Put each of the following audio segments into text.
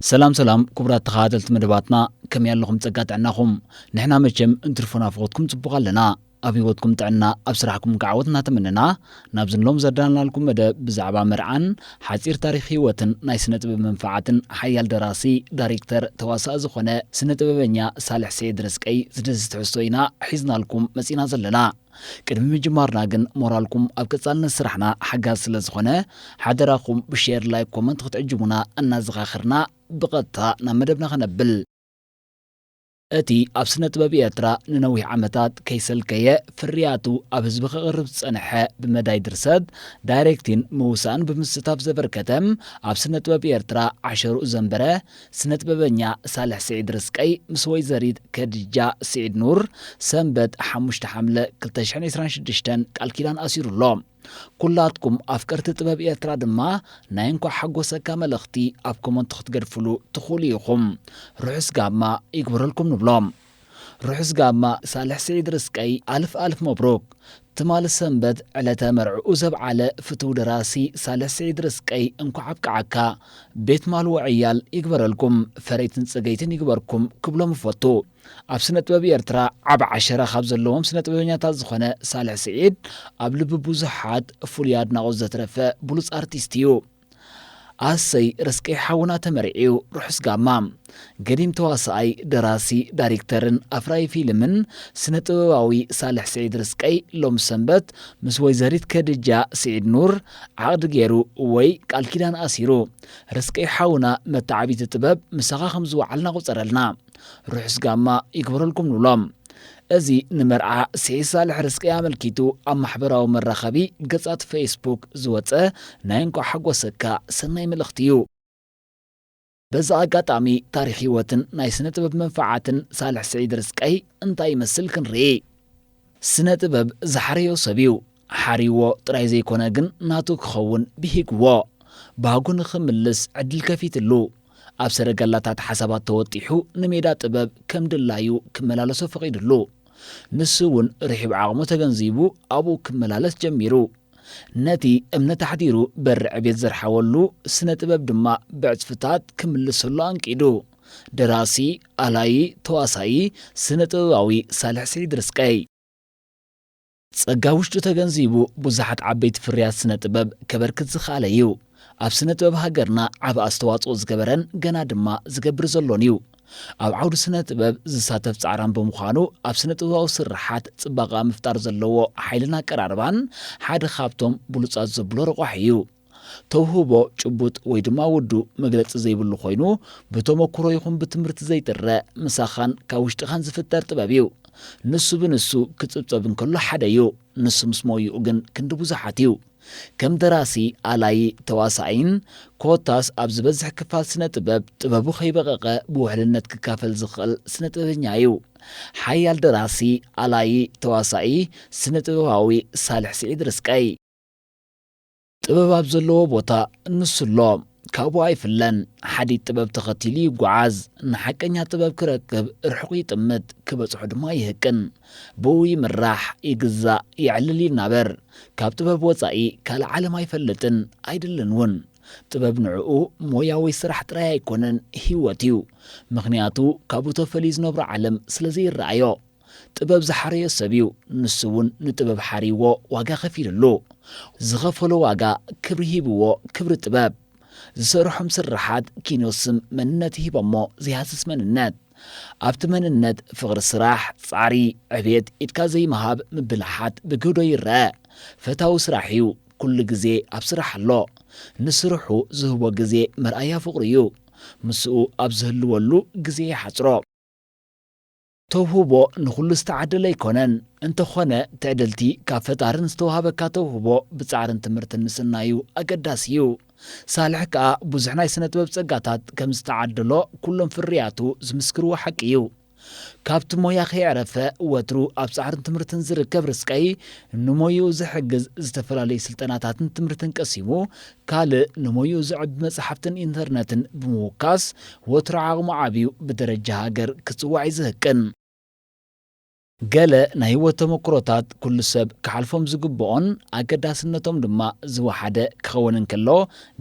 ሰላም ሰላም ክቡራት ተኸታተልቲ መደባትና፣ ከመይ ኣለኹም? ጸጋ ጥዕናኹም? ንሕና መቸም እንትርፎ ናፍቖትኩም ጽቡቕ ኣለና። ኣብ ህይወትኩም ጥዕና፣ ኣብ ስራሕኩም ከዓወት እናተመነና፣ ናብዚ ንሎም ዘዳለናልኩም መደብ ብዛዕባ መርዓን ሓጺር ታሪኽ ህይወትን ናይ ስነ ጥበብ መንፈዓትን ሓያል ደራሲ፣ ዳይሬክተር፣ ተዋሳእ ዝኾነ ስነ ጥበበኛ ሳልሕ ስዒድ ርስቀይ ዝድህስስ ትሕዝቶ ኢና ሒዝናልኩም መጺና ዘለና። ቅድሚ ምጅማርና ግን ሞራልኩም ኣብ ቀጻልነት ስራሕና ሓጋዚ ስለ ዝኾነ ሓደራኹም ብሼር፣ ላይክ፣ ኮመንት ክትዕጅቡና እናዘኻኽርና ብቐጥታ ናብ መደብና ከነብል። እቲ ኣብ ስነ ጥበብ ኤርትራ ንነዊሕ ዓመታት ከይሰልከየ ፍርያቱ ኣብ ህዝቢ ከቕርብ ዝጸንሐ ብመዳይ ድርሰት፣ ዳይሬክቲን ምውሳእን ብምስታፍ ዘበርከተ ኣብ ስነ ጥበብ ኤርትራ ዓሸርኡ ዘንበረ ስነ ጥበበኛ ሳልሕ ስዒድ ርስቀይ ምስ ወይዘሪት ከድጃ ስዒድ ኑር ሰንበት ሓሙሽተ ሓምለ ክልተ ሽሕን ዕስራን ሽዱሽተን ቃል ኪዳን ኣሲሩ ኣሎ። ኩላትኩም ኣፍቀርቲ ጥበብ ኤርትራ ድማ ናይ እንኳዕ ሓጎሰካ መልእኽቲ ኣብ ኮመንት ክትገድፍሉ ትኽእሉ ኢኹም። ርሑስ ጋማ ይግበረልኩም ንብሎ። ርሑስ ጋማ ሳልሕ ስዒድ ርስቀይ፣ ኣልፍ ኣልፍ መብሩክ። ትማሊ ሰንበት ዕለተ መርዕኡ ዘብዓለ ፍቱው ደራሲ ሳልሕ ስዒድ ርስቀይ እንኳዕ ኣብቅዓካ። ቤት ማልዎ ዕያል ይግበረልኩም፣ ፈረይትን ጽገይትን ይግበርኩም ክብሎም እፈቱ። ኣብ ስነ ጥበብ ኤርትራ ዓቢ ዓሸራ ካብ ዘለዎም ስነ ጥበበኛታት ዝኾነ ሳልሕ ስዒድ ኣብ ልቢ ብዙሓት ፍሉይ ኣድናቖት ዘትረፈ ብሉጽ ኣርቲስት እዩ። ኣሰይ ርስቀይ ሓውና ተመርዕዩ ርሑስ ጋማ። ገዲም ተዋሳኣይ፣ ደራሲ፣ ዳይሬክተርን ኣፍራዪ ፊልምን ስነ ጥበባዊ ሳልሕ ስዒድ ርስቀይ ሎም ሰንበት ምስ ወይዘሪት ከድጃ ስዒድ ኑር ዓቕዲ ገይሩ ወይ ቃል ኪዳን ኣሲሩ። ርስቀይ ሓውና መተዓቢቲ ጥበብ ምሳኻ ከም ዝወዓልና ቁጸረልና። ርሑስ ጋማ ይግበረልኩም ንብሎም። እዚ ንመርዓ ስዒድ ሳልሕ ርስቀይ ኣመልኪቱ ኣብ ማሕበራዊ መራኸቢ ገጻት ፌስቡክ ዝወጸ ናይ እንኳዕ ሓጎሰካ ሰናይ መልእኽቲ እዩ። በዚ ኣጋጣሚ ታሪኽ ህይወትን ናይ ስነ ጥበብ መንፈዓትን ሳልሕ ስዒድ ርስቀይ እንታይ ይመስል ክንርኢ። ስነ ጥበብ ዝሓረዮ ሰብ እዩ። ሓሪዎ ጥራይ ዘይኮነ ግን ናቱ ክኸውን ብሂግዎ። ባህጉ ንኽምልስ ዕድል ከፊትሉ። ኣብ ሰረገላታት ሓሳባት ተወጢሑ ንሜዳ ጥበብ ከም ድላዩ ክመላለሶ ፈቒድሉ። ንሱ እውን ርሒብ ዓቕሙ ተገንዚቡ ኣብኡ ክመላለስ ጀሚሩ። ነቲ እምነት ኣሕዲሩ በሪ ዕቤት ዘርሓወሉ ስነ ጥበብ ድማ ብዕጽፍታት ክምልሰሉ ኣንቂዱ። ደራሲ፣ ኣላዪ፣ ተዋሳኢ፣ ስነ ጥበባዊ ሳልሕ ስዒድ ርስቀይ። ጸጋ ውሽጡ ተገንዚቡ ብዙሓት ዓበይቲ ፍርያት ስነ ጥበብ ከበርክት ዝኸኣለ እዩ። ኣብ ስነ ጥበብ ሃገርና ዓቢ ኣስተዋጽኦ ዝገበረን ገና ድማ ዝገብር ዘሎን እዩ። ኣብ ዓውዲ ስነ ጥበብ ዝሳተፍ ጻዕራም ብምዃኑ ኣብ ስነ ጥበባዊ ስርሓት ጽባቐ ምፍጣር ዘለዎ ሓይልን ኣቀራርባን ሓደ ካብቶም ብሉጻት ዘብሎ ረቋሒ እዩ። ተውህቦ ጭቡጥ ወይ ድማ ውዱእ መግለጺ ዘይብሉ ኮይኑ፣ ብተመኩሮ ይኹን ብትምህርቲ ዘይጥረ፣ ምሳኻን ካብ ውሽጥኻን ዝፍጠር ጥበብ እዩ። ንሱ ብንሱ ክጽብጸብ እንከሎ ሓደ እዩ፣ ንሱ ምስ ሞይኡ ግን ክንዲ ብዙሓት እዩ። ከም ደራሲ፣ ኣላዪ፣ ተዋሳኢን ኮታስ ኣብ ዝበዝሕ ክፋል ስነ ጥበብ፣ ጥበቡ ከይበቐቐ ብውሕልነት ክካፈል ዝኽእል ስነ ጥበበኛ እዩ። ሓያል ደራሲ፣ ኣላዪ፣ ተዋሳኢ፣ ስነ ጥበባዊ ሳልሕ ስዒድ ርስቀይ። ጥበብ ኣብ ዘለዎ ቦታ ንሱ ኣሎ፣ ካብኡ ኣይፍለን። ሓዲት ጥበብ ተኸቲሉ ይጓዓዝ፣ ንሓቀኛ ጥበብ ክረክብ ርሑቕ ይጥምት፣ ክበጽሖ ድማ ይህቅን። ብኡ ይምራሕ፣ ይግዛእ፣ የዕልል ይናበር። ካብ ጥበብ ወጻኢ ካልእ ዓለም ኣይፈልጥን፣ ኣይድልን እውን። ጥበብ ንዕኡ ሞያ ወይ ስራሕ ጥራይ ኣይኮነን፣ ህይወት እዩ። ምኽንያቱ ካብኡ ተፈልዩ ዝነብሮ ዓለም ስለ ዘይረኣዮ። ጥበብ ዝሓረዮ ሰብ እዩ፣ ንሱ እውን ንጥበብ ሓርይዎ ዋጋ ከፊሉሉ። ዝኸፈሎ ዋጋ ክብሪ ሂብዎ፣ ክብሪ ጥበብ። ዝሰርሖም ስርሓት ኪኖ ስም መንነት ሂቦሞ ዘይሃስስ መንነት። ኣብቲ መንነት ፍቕሪ ስራሕ፣ ጻዕሪ፣ ዕቤት፣ ኢድካ ዘይምሃብ ምብልሓት ብግህዶ ይረአ። ፈታዊ ስራሕ እዩ፣ ኩሉ ግዜ ኣብ ስራሕ ኣሎ። ንስርሑ ዝህቦ ግዜ መርኣያ ፍቕሩ እዩ። ምስኡ ኣብ ዝህልወሉ ግዜ ይሓጽሮ። ተውህቦ ንኹሉ ዝተዓደለ ኣይኮነን። እንተኾነ ትዕድልቲ ካብ ፈጣርን ዝተዋህበካ ተውህቦ ብጻዕርን ትምህርትን ምስናዩ ኣገዳሲ እዩ። ሳልሕ ከኣ ብዙሕ ናይ ስነ ጥበብ ጸጋታት ከም ዝተዓደሎ ኩሎም ፍርያቱ ዝምስክርዎ ሓቂ እዩ። ካብቲ ሞያ ከየዕረፈ ወትሩ ኣብ ጻዕርን ትምህርትን ዝርከብ ርስቀይ ንሞይኡ ዝሕግዝ ዝተፈላለዩ ስልጠናታትን ትምህርትን ቀሲሙ ካልእ ንሞይኡ ዘዕቢ መጻሕፍትን ኢንተርነትን ብምውካስ ወትሩ ዓቕሙ ዓብዩ ብደረጃ ሃገር ክጽዋዕ እዩ ዝህቅን። ገለ ናይ ህይወት ተመክሮታት ኩሉ ሰብ ክሓልፎም ዝግብኦን ኣገዳስነቶም ድማ ዝወሓደ ክኸውን እንከሎ፣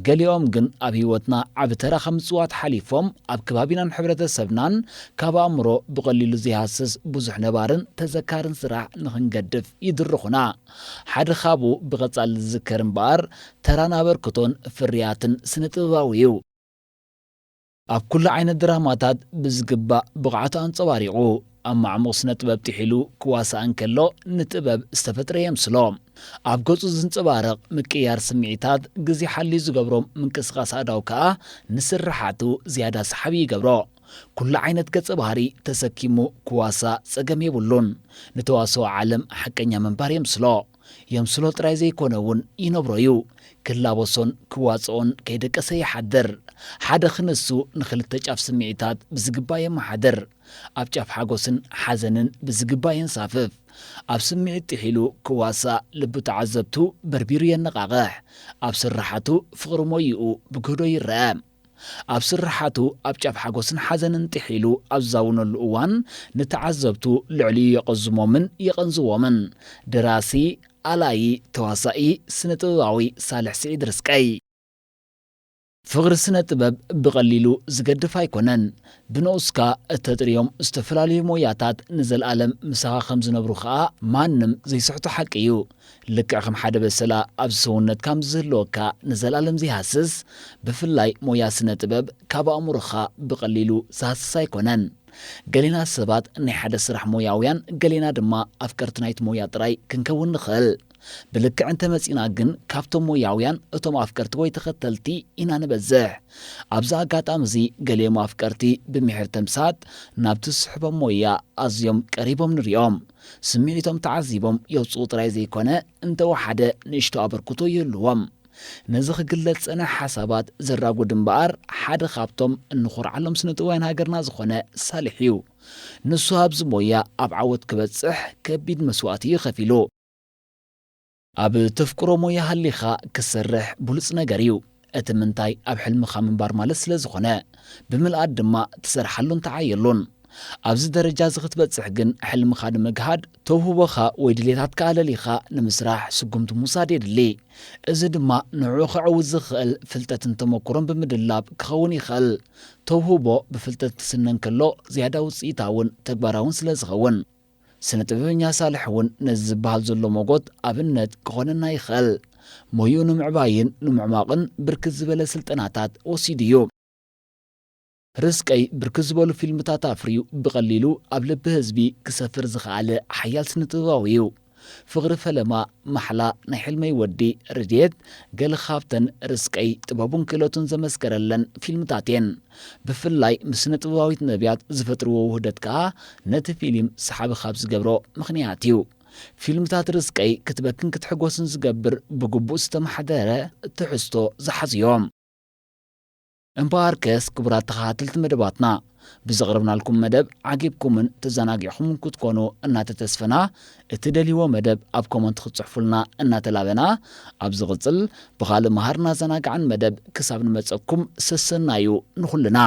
ገሊኦም ግን ኣብ ህይወትና ዓቢ ተራ ካብ ምጽዋት ሓሊፎም ኣብ ከባቢናን ሕብረተሰብናን ካብ ኣእምሮ ብቐሊሉ ዘይሃስስ ብዙሕ ነባርን ተዘካርን ስራሕ ንኽንገድፍ ይድርኹና። ሓደ ካብኡ ብቐጻሊ ዝዝከር እምበኣር ተራን ኣበርክቶን ፍርያትን ስነ ጥበባዊ እዩ። ኣብ ኩሉ ዓይነት ድራማታት ብዝግባእ ብቕዓቱ ኣንጸባሪቑ፣ ኣብ ማዕሙቕ ስነ ጥበብ ጥሒሉ ክዋሳእ እንከሎ ንጥበብ ዝተፈጥረ የምስሎ። ኣብ ገጹ ዝንጸባረቕ ምቅይያር ስምዒታት፣ ግዜ ሓልዩ ዝገብሮም ምንቅስቓስ ኣእዳው ከኣ ንስርሓቱ ዝያዳ ሰሓቢ ይገብሮ። ኩሉ ዓይነት ገጸ ባህሪ ተሰኪሙ ክዋሳእ ጸገም የብሉን። ንተዋስኦ ዓለም ሓቀኛ ምንባር የምስሎ። የምስሎ ጥራይ ዘይኮነ እውን ይነብሮ እዩ። ክላበሶን ክዋጽኦን ከይደቀሰ ይሓድር። ሓደ ክንሱ ንኽልተ ጫፍ ስምዒታት ብዝግባእ የመሓድር። ኣብ ጫፍ ሓጎስን ሓዘንን ብዝግባእ የንሳፍፍ። ኣብ ስምዒት ጥሒሉ ክዋሳእ ልቢ ተዓዘብቱ በርቢሩ የነቓቕሕ። ኣብ ስርሓቱ ፍቕሪ ሞይኡ ብግህዶ ይረአ። ኣብ ስርሓቱ ኣብ ጫፍ ሓጎስን ሓዘንን ጥሒሉ ኣብ ዝዛውነሉ እዋን ንተዓዘብቱ ልዕሊኡ የቐዝሞምን የቐንዝዎምን። ደራሲ፣ ኣላዪ፣ ተዋሳኢ፣ ስነ ጥበባዊ ሳልሕ ስዒድ ርስቀይ። ፍቕሪ ስነ ጥበብ ብቐሊሉ ዝገድፍ ኣይኮነን። ብንኡስካ እተጥርዮም ዝተፈላለዩ ሞያታት ንዘለኣለም ምሳኻ ከም ዝነብሩ ከኣ ማንም ዘይስሕቶ ሓቂ እዩ። ልክዕ ከም ሓደ በሰላ ኣብዚ ሰውነትካ ምስ ዝህልወካ ንዘለኣለም ዘይሃስስ፣ ብፍላይ ሞያ ስነ ጥበብ ካብ ኣእምሮኻ ብቐሊሉ ዝሃስስ ኣይኮነን። ገሌና ሰባት ናይ ሓደ ስራሕ ሞያውያን፣ ገሌና ድማ ኣፍቀርቲ ናይቲ ሞያ ጥራይ ክንከውን ንኽእል። ብልክዕ እንተመጺና ግን ካብቶም ሞያውያን እቶም ኣፍቀርቲ ወይ ተኸተልቲ ኢና ንበዝሕ። ኣብዚ ኣጋጣሚ እዚ ገሊኦም ኣፍቀርቲ ብምሒር ተምሳጥ ናብቲ ዝስሕቦም ሞያ ኣዝዮም ቀሪቦም ንሪኦም። ስምዒቶም ተዓዚቦም የውጽኡ ጥራይ ዘይኮነ እንተወሓደ ንእሽቶ ኣበርክቶ ይህልዎም። ነዚ ክግለጽ ዝጸንሐ ሓሳባት ዘራጉድ እምበኣር ሓደ ካብቶም እንኾርዓሎም ስነ ጥበባውያን ሃገርና ዝኾነ ሳልሕ እዩ። ንሱ ኣብዚ ሞያ ኣብ ዓወት ክበጽሕ ከቢድ መስዋእቲ እዩ ከፊሉ። ኣብ ተፍቅሮ ሞያ ሃሊኻ ክትሰርሕ ብሉጽ ነገር እዩ። እቲ ምንታይ ኣብ ሕልምኻ ምንባር ማለት ስለ ዝኾነ፣ ብምልኣት ድማ ትሰርሓሉን ትዓየሉን። ኣብዚ ደረጃ እዚ ክትበጽሕ ግን ሕልምኻ ንምግሃድ ተውህቦኻ ወይ ድሌታትካ ኣለሊኻ ንምስራሕ ስጉምቲ ምውሳድ የድሊ። እዚ ድማ ንዕኡ ከዕውት ዝኽእል ፍልጠትን ተመክሮን ብምድላብ ክኸውን ይኽእል። ተውህቦ ብፍልጠት ክስነ እንከሎ ዝያዳ ውጽኢታውን ተግባራውን ስለ ዝኸውን። ስነ ጥበበኛ ሳልሕ እውን ነዚ ዝበሃል ዘሎ ሞጎት ኣብነት ክኾነና ይኽእል። ሞይኡ ንምዕባይን ንምዕማቕን ብርክት ዝበለ ስልጠናታት ወሲዱ እዩ። ርስቀይ ብርክት ዝበሉ ፊልምታት ኣፍርዩ ብቐሊሉ ኣብ ልቢ ህዝቢ ክሰፍር ዝኸኣለ ሓያል ስነ ጥበባዊ እዩ። ፍቕሪ ፈለማ፣ ማሕላ፣ ናይ ሕልመይ ወዲ፣ ርድየት፣ ገለ ካብተን ርስቀይ ጥበቡን ክእለቱን ዘመስከረለን ፊልምታት እየን። ብፍላይ ምስ ስነ ጥበባዊት ነብያት ዝፈጥርዎ ውህደት ከኣ ነቲ ፊልም ሰሓቢ ካብ ዝገብሮ ምኽንያት እዩ። ፊልምታት ርስቀይ ክትበክን ክትሕጎስን ዝገብር ብግቡእ ዝተመሓደረ ትሕዝቶ ዝሓዙ እዮም። እምበኣርከስ ክቡራት ተኸታተልቲ መደባትና፣ ብዘቕረብናልኩም መደብ ዓጊብኩምን ተዘናጊዕኹምን ክትኮኑ እናተተስፈና፣ እትደልይዎ መደብ ኣብ ኮመንት ክትጽሕፉልና እናተላበና፣ ኣብ ዝቕጽል ብኻልእ መሃርን ኣዘናጋዕን መደብ ክሳብ ንመጸኩም ሰሰናዩ ንኹልና።